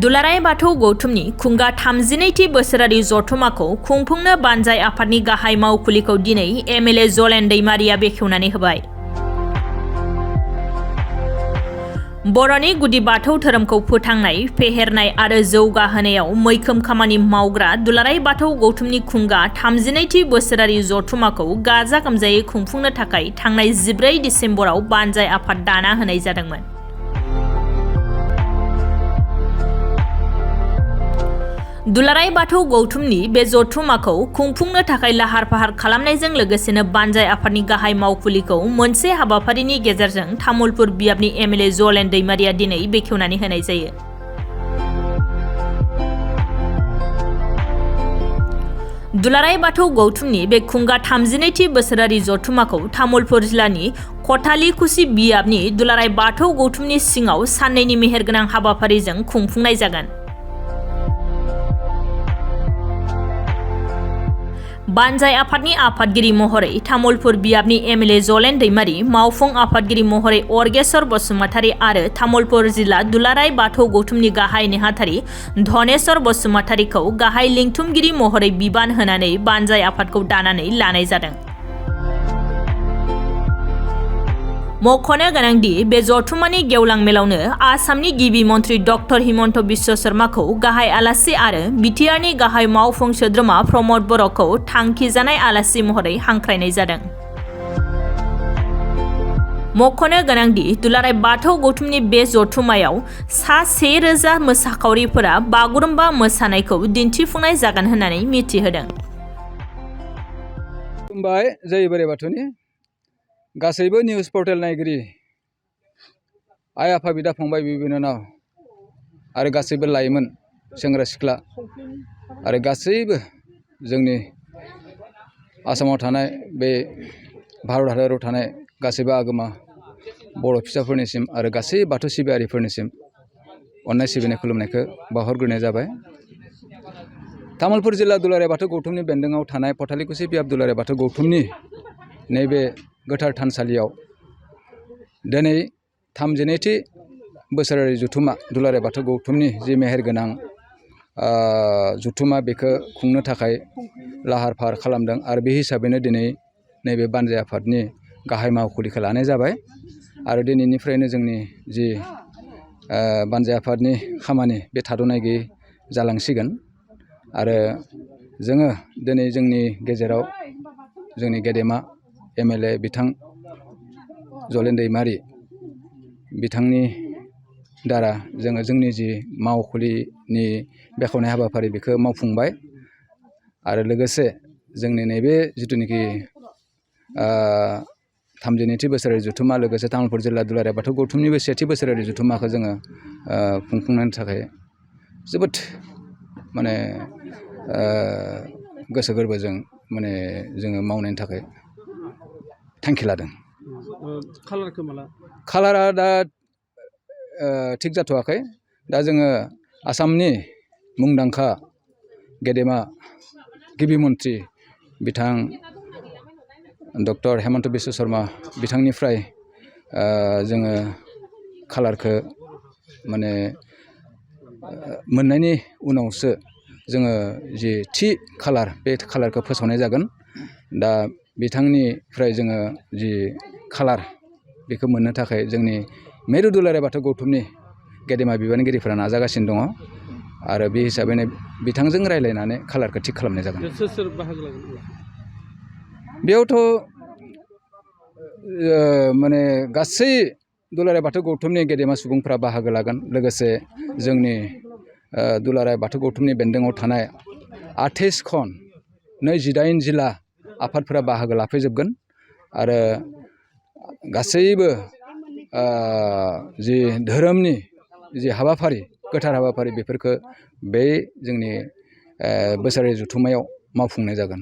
दुलाराय बाथौ गौथुमनि खुंगा 32थि बोसोरारि जथुमाखौ खुंफुंनो बानजाय आफादनि गाहाय मावखुलिखौ दिनै एमएलए जलेन दैमारिया बेखेवनानै होबाय। बर'नि गुदि बाथौ धोरोमखौ फोथांनाय, फेहेरनाय आरो जौगाहोनायाव मैखोम खामानि मावग्रा दुलाराय बाथौ गौथुमनि खुंगा 32थि बोसोरारि जथुमाखौ गाजा गोमजायै खुंफुंनो थाखाय थांनाय 14 डिसेम्बराव बानजाय आफाद दाना होनाय जादोंमोन। दुलाराय बाथौ गौथुमनि बे जथुमाखौ खुंफुंनो थाखाय लाहार फाहार खालामनायजों लोगोसेनो बानजाय आफादनि गाहाय मावखुलिखौ मोनसे हाबाफारिनि गेजेरजों तामुलपुर बियाबनि एमएलए जलेन दैमारिया दिनै बेखेवनानै होनाय जायो। दुलाराय बाथौ गौथुमनि बे खुंगा 32थि बोसोरारि जथुमाखौ तामुलपुर जिल्लानि कथालीकुसि बियाबनि दुलाराय बाथौ गौथुमनि सिङाव साननैनि मेहेरगोनां हाबाफारिजों खुंफुंनाय जागोन। बानजाय आफादनि आफादगिरि महरै तामुलपुर बियाबनि एमएलए जलेन दैमारि, मावफुं आफादगिरि महरै अर्गेश्वर बसुमतारी आरो तामुलपुर जिल्ला दुलाराय बाथौ गौथुमनि गाहाय नेहाथारि धनेश्वर बसुमतारीखौ गाहाय लिंथुमगिरि महरै बिबान होनानै बानजाय आफादखौ दानानै लानाय जादों। मख'नो गोनांदि बे जथुमानि गेवलां मेलावनो आसामनि गिबि मन्त्रि डक्टर हिमन्त बिश्व शर्माखौ गाहाय आलासि आरो बिटिआरनि गाहाय मावफुं सोद्रोमा प्रमद बर'खौ थांखिजानाय आलासि महरै हांख्रायनाय जादों। मख'नो गोनांदि दुलाराय बाथौ गौथुमनि बे जथुमायाव सा 1000 मोसाखावरिफोरा बागुरुम्बा मोसानायखौ दिन्थिफुंनाय जागोन होननानै मिथिहोदों। खुलुमबाय जय बोराइ बाथौनि गासैबो निउज पर्टेल नायगिरि आइ आफा बिदा फंबाय बिब' बिनानाव आरो गासैबो लाइमोन सेंग्रा सिख्ला आरो गासैबो जोंनि आसामाव थानाय बे भारत हादराव थानाय गासैबो आगोमा बर' फिसाफोरनिसिम आरो गासै बाथौ सिबियारिफोरनिसिम अननाय सिबिनाय खुलुमनायखौ बावहरग्रोनाय जाबाय। तामुलपुर जिल्ला दुलाराय बाथौ गौथुमनि बेन्दोङाव थानाय कथालीकुसि बियाब दुलाराय बाथौ गौथुमनि नैबे गोथार थानसालियाव दिनै 32थि बोसोरारि जथुमा दुलाराय बाथौ गौथुमनि जि मेहेरगोनां जथुमा बेखौ खुंनो थाखाय लाहार फाहार खालामदों आरो बे हिसाबैनो दिनै नैबे बानजाय आफादनि गाहाय मावखुलिखौ लानाय जाबाय आरो दिनैनिफ्रायनो जोंनि जि बानजाय आफादनि खामानि बे थाद'नाय गैयै जालांसिगोन आरो जोङो दिनै जोंनि गेजेराव जोंनि गेदेमा एमएलए बिथां जलेन दैमारि बिथांनि दारा जोङो जोंनि जि मावखुलिनि बेखेवनाय हाबाफारि बेखौ मावफुंबाय आरो लोगोसे जोंनि नैबे जिथुनिखि 32थि बोसोरारि जथुमा लोगोसे तामुलपुर जिल्ला दुलाराय बाथौ गौथुमनिबो 1थि बोसोरारि जथुमाखौ जोङो खुंफुंनायनि थाखाय जोबोद माने गोसो गोरबोजों माने जोङो मावनायनि थाखाय थांखि लादों। कालारखौ माला? कालारा दा थिग जाथ'वाखै। दा जोङो आसामनि मुंदांखा गेदेमा गिबि मन्त्रि बिथां डक्टर हिमन्त बिश्व शर्मा बिथांनिफ्राय जोङो कालारखौ माने मोननायनि उनावसो जोङो जि थि कालार बे कालारखौ फोसावनाय जागोन। दा बिथांनिफ्राय जोङो जि कालार बेखौ मोननो थाखाय जोंनि मेरु दुलाराय बाथौ गौथुमनि गेदेमा बिबानगिरिफोरा नाजागासिनो दङ आरो बे हिसाबैनो बिथांजों रायज्लायनानै कालारखौ थिग खालामनाय जागोन। सोर बाहागो लागोन? बेयावथ' माने गासै दुलाराय बाथौ गौथुमनि गेदेमा सुबुंफोरा बाहागो लागोन लोगोसे जोंनि दुलाराय बाथौ गौथुमनि बेन्दोङाव थानाय 28 जिल्ला आफादफोरा बाहागो लाफैजोबगोन आरो गासैबो जि धोरोमनि जि हाबाफारि गोथार हाबाफारि बेफोरखौ बे जोंनि बोसोरारि जथुमायाव मावफुंनाय जागोन।